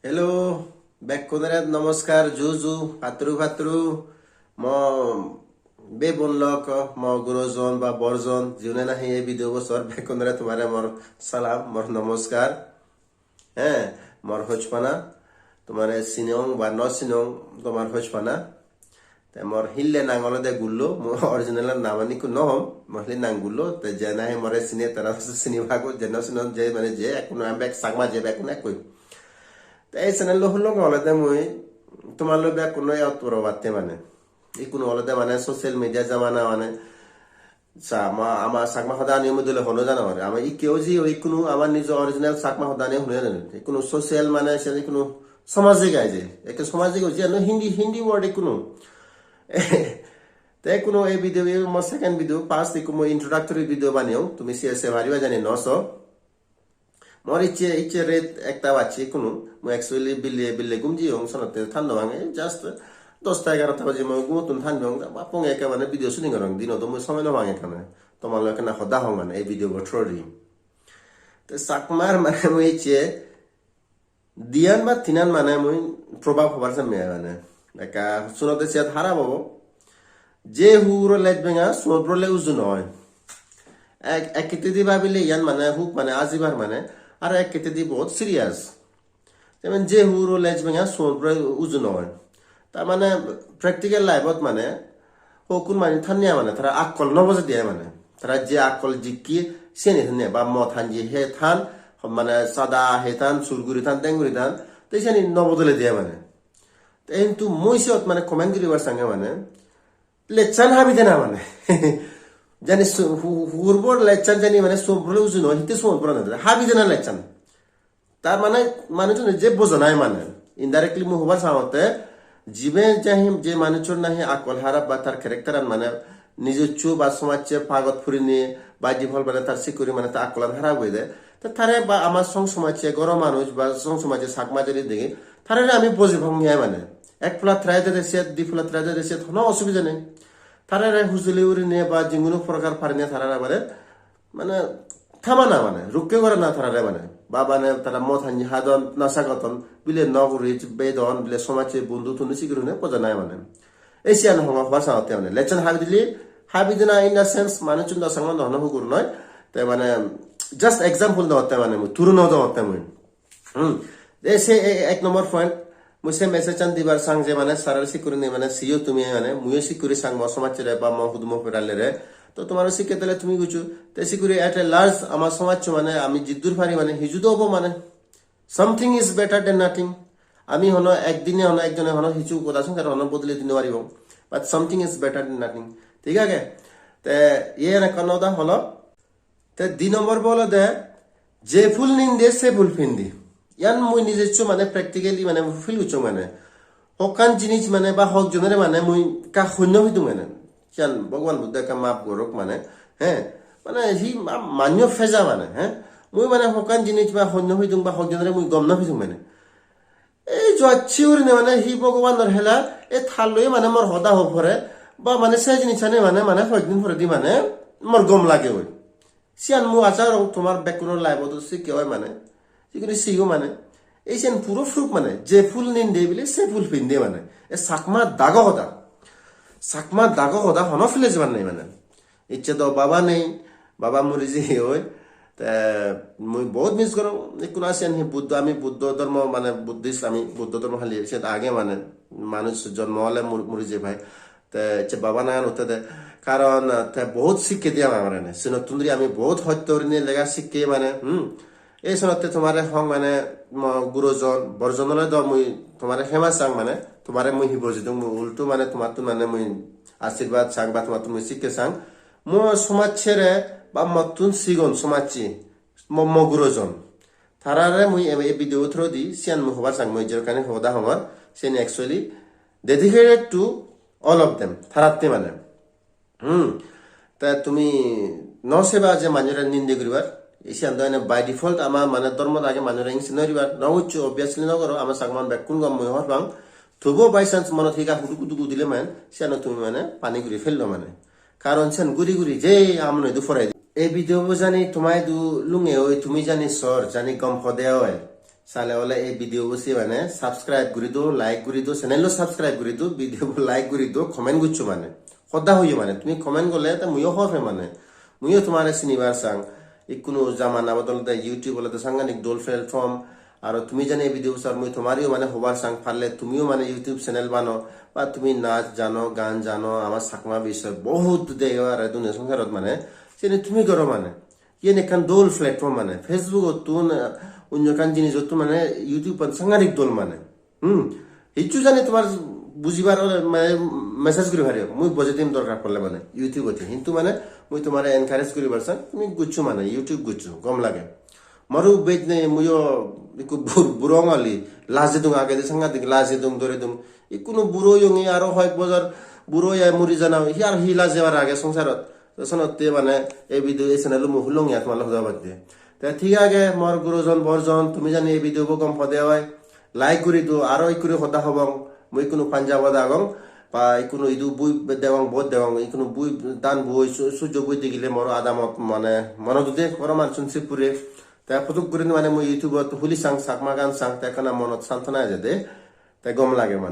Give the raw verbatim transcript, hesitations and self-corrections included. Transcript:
Hello, bekkunore namaskar, juju, patturu patturu, mo bebun lok, mo gurojon ba borjon, jiyune nahi ei video bo sor, bekkunore tomare mor salam, mor namaskar. He, mor hojpana, tomare sinong ba no sinong, tomar hojpana. Te mor hille nang olode Gullo, mor original nang ani ikko no hom, mor hille nang Gullo, te je nahi more sine tara sini bago, je no sinon je mane je ekko no, ami bek Chakma je bek no ekkoi. Te ei channel lo hulonge olode mui tomar loi bek no yot puro batte mane. Ikkunu olode mane social media jamana mane. Sa ma ama Chakma hoda ani mui dole hono jana mane. Ama ikke oji o ikkunu ama nijo original Chakma hoda ani hune jana. Ikkunu social mane se ikkunu samajik ai je. Ikke samajik oji ano Hindi, Hindi word ikkunu. Te kuno ei video, ei mo second video, first ikko mo introductory video baneyong, tumi se se pariba jani no so. Mor icche, icche ret ekta bacche kuno, mo actually bille, bille gum jiyong, sonotte than no bange, just dosta egarota baje mo gumottun than jiyong, ba ponge ekke mane video shooting gorong, dino do mo somoy no bange ekkana. Tomar loi ekkana hoda hong mane ei video bo through di. Te Chakmar mane mo icche diyan ba tinan mane mui probab hobar samme mane. Ekka sunode siyat harap obo. Je huro lej benga, sumudro le uju noi. Ek, ek hittedi babile iyan mane huk mane ajibar mane, aro ek hittedi bahut serious. Jemon je huro lej benga, sumudro uju noi. Tar mane practical life-ot mane hokkun mani thanne mane tara akkol no bojede ai mane. Tara je akkol jikki siyeni thanne ba mot hanji he than, mane sada he than, sur guri than, deng guri than, te siyeni no bodolede ai mane. Te hintu mui siyot mane comment guribar sange mane lechan habi dena mane. Jani su-, hu-, hurbor lechan jani mane sumudro uju noi, hitte sumudro na habi dena lechan. Tar mane manujune je boja nai mane, indirectly mui hobar sangotte, jibe je hi-, je manuchor nahi akkol harap ba tar character-an mane nijoccho ba somajje pagot purinei by default mane tar sikkuri mane tar akkolan harap oide. Te tare ba ama song somajje goro manuj ba song somajje Chakma jani degi, tarare ami boji pang ai mane. Ek pala try dede siyot, di pala try dede siyot, hono osubide nei. Tarare hujuli urinei ba jinguno prokar parinei tarare bare mane thamana mane, rukke gorana tarare mane. Ba mane tara mot hanji hadon, nasa goton, bile no guri bedon, bile somajje bondhu tuni sigurine boja nai mane. Ei siyan hongo hobar sangotte mane. Lechan habi dili, habi dina in the sense, manuchun do sangma no hono hugur noi. Te mane, just example do otte mane, mui turu no do otte mui. Hmm. De se e-, ek number point, mui se message an dibar sang je mane sarar sikuri ni mane siyo tumi mane muiyo sikuri sang mo somajjere ba mo hudumo peralere. To tomaro sikke tale tumi guchu. Te sikuri at a large ama somajjo mane ami jiddur pari mane hiju do obo mane. Something is better than nothing. Ami hono ekdine hono ekjone hono hiju goda songsar hono bodole dino paribo. But something is better than nothing. Thik age? Te iyen ekkan hoda holo. Te di nombor bo olode, je phul ninde se phul pindi. Iyan mui nijeccho mane practically mane feel gocchong mane. Hokkan jinis mane ba hokjonore mane mui ekka honno pidung mane. Siyan Bhagwan Buddho ekka maaf gorok mane. He, mane hi ma-, manyo pheja mane, he. Mui mane hokkan jinis ba honno pidung ba hokjonore mui gom no pidung mane. Ei jocche gurinei mane hi Bhogobanor hela, ei talloi mane mor hoda ho pore, ba mane se jinisani mane, mane hoyekdin poredi mane mor gom lage oi. Siyan mui aja gorong tomar bekkunor life-ot sikke oi mane, sikkene siyo mane. Ei siyan puro proof mane, je phul ninde bile se phul pinde mane. E Chakma dago hoda. Chakma dago hoda hono pele jebar nei mane. Icche do baba nei, baba muri jeyegoi. Te mui bahut miss gorong. Ikkunu asiyan hi Buddho, ami Buddho dhormo mane Buddhist, ami Buddho dhormo hali siyot age mane manuj jonmo ole mur-, muri jei pai. Te icche baba nangan utte de. Karon, eh, te bahut sikke diye amare ne. Sinottun dhuri ami bahut hosto gurinei lega sikke mane, hmm. Ei sonotte tomare hong mane mo gurojon, borjon ole do mui tomare hema sang mane, tomare mui hi bojidung mui ultu mane tomattun mane mui ashirbad sang ba tomattun mui sikke sang. Mo somajjere ba mottun sigon somajje, mo, mo gurojon. Tarare mui ebe ei video through di siyan mui hobar sang mui jerokkani hoda hongor, siyan actually dedicated to all of them, taratte mane. Hmm. Te tumi no seba je manjore ninde guribar. Siyan do ene by default ama mane dhormot age manjore hingse no guribar. No uccho obviously no goro, ama Chakma bekkun gom mui hobor pang. Tobuo by chance monot higa hudu hudu udile man, siyano tumi mane pani guri fello mane. Karon siyan guri guri je amon idu porai di. Ei video bo jani toma idu lunge oi, tumi jani sor, jani gom pode oi. Sale ole ei video bo se mane subscribe guri do, like guri do, channel lo subscribe guri do, video bo like guri do, comment goccho mane. Hoda hoye mane, tumi comment gorle te muiyo hobor pem mane. Muiyo tomare sinibar sang. Ikkunu jamana bodolode YouTube olode sangadik dol platform. Aro tumi jani ei video sar, mui tomariyo mane hobar sang, parle tumiyo mane YouTube channel bano, ba tumi nach jano, gan jano, ama Chakma bisoy bohut degei pare duniya songsarot mane. Seni tumi goro mane. Iyen ekkan dol platform mane. Facebook-ottun, eh, onyo ekkan jinisottun mane YouTube-an sangadik dol mane. Hmm. Hissu jani tomar bujibar ole mane message guri pariyo. Mui bojei dim dorkar porle mane YouTube-ot. Hintu mane mui tomare encourage guribar sang, tumi goccho mane, YouTube goccho, gom lage. Moru bej nei, muiyo ikku bur-, buro ong oli, laje dung agede sangadik, laje dung, dore dung. Ikkunu buro oyongi aro hoyek bojor buro oye muri jana, hi aro hi lajebar age songsarot. Te senotte mane ei video, ei channel-o mui hulongi ar tomar loi hoda hobatte. Te thik age, mor gurojon borjon, tumi jani ei video bo gom pode oi, like guri do, aro ikkuri hoda hobong, mui ikkunu Punjab-ot agong, ba ikkunu idu bui degong, bot degong, ikkunu bui dan bui, su-, sujjo bui degile mor adamot mane monot ude, goro manuchun se pure. Te phutuk gurinei mane mui YouTube-ot huli sang, Chakma gan sang, te ekkana monot santona ejede, te gom lage mane.